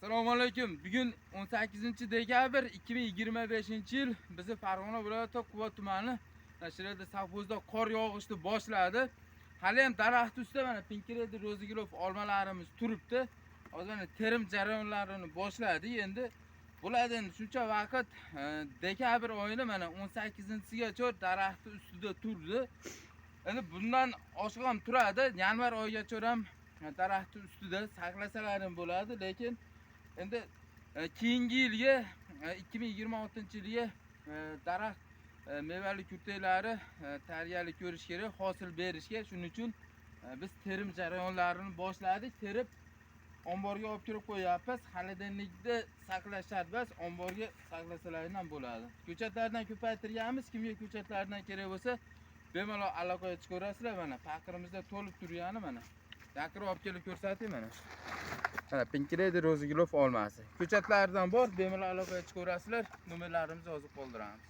Assalomu alaykum. Bugun 18 dekabr 2025-yil bizni Farg'ona viloyati Quva tumani mana shu yerda sovxozda qor yog'ishni boshladi. Hali ham daraxt ustida mana Pink Lady Rozigulov olmalarimiz turibdi. Hozir mana terim jarayonlarini boshladik. Endi bo'ladi endi shuncha vaqt dekabr oyini mana 18-sigacha daraxt ustida turdi. Endi bundan oshiq ham turadi. Yanvar oyigacha ham daraxt ustida saqlasalar ham bo'ladi, lekin endi keyingi yilga 2026-yilga daraxt mevali kurtaklari tarbiyali ko'rish kerak, hosil berishga. Shuning uchun biz terim jarayonlarini boshladik. Terib omborga olib kirib qo'yapmiz. Xolodilnikda saqlash shart emas, omborga saqlasalar ham bo'ladi. Ko'chatlardan ko'paytirganmiz. Kimga ko'chatlardan kerak bo'lsa, bemalol aloqaga chiqaverasizlar. Mana paqirimizda to'lib turgani mana. Yaqinroq olib kelib ko'rsating mana. Mana Pink Lady Rozigulov olmasi. Ko'chatlardan bor, bemalol aloqaga chiqaverasizlar. Nomerlarimizni yozib qoldiramiz.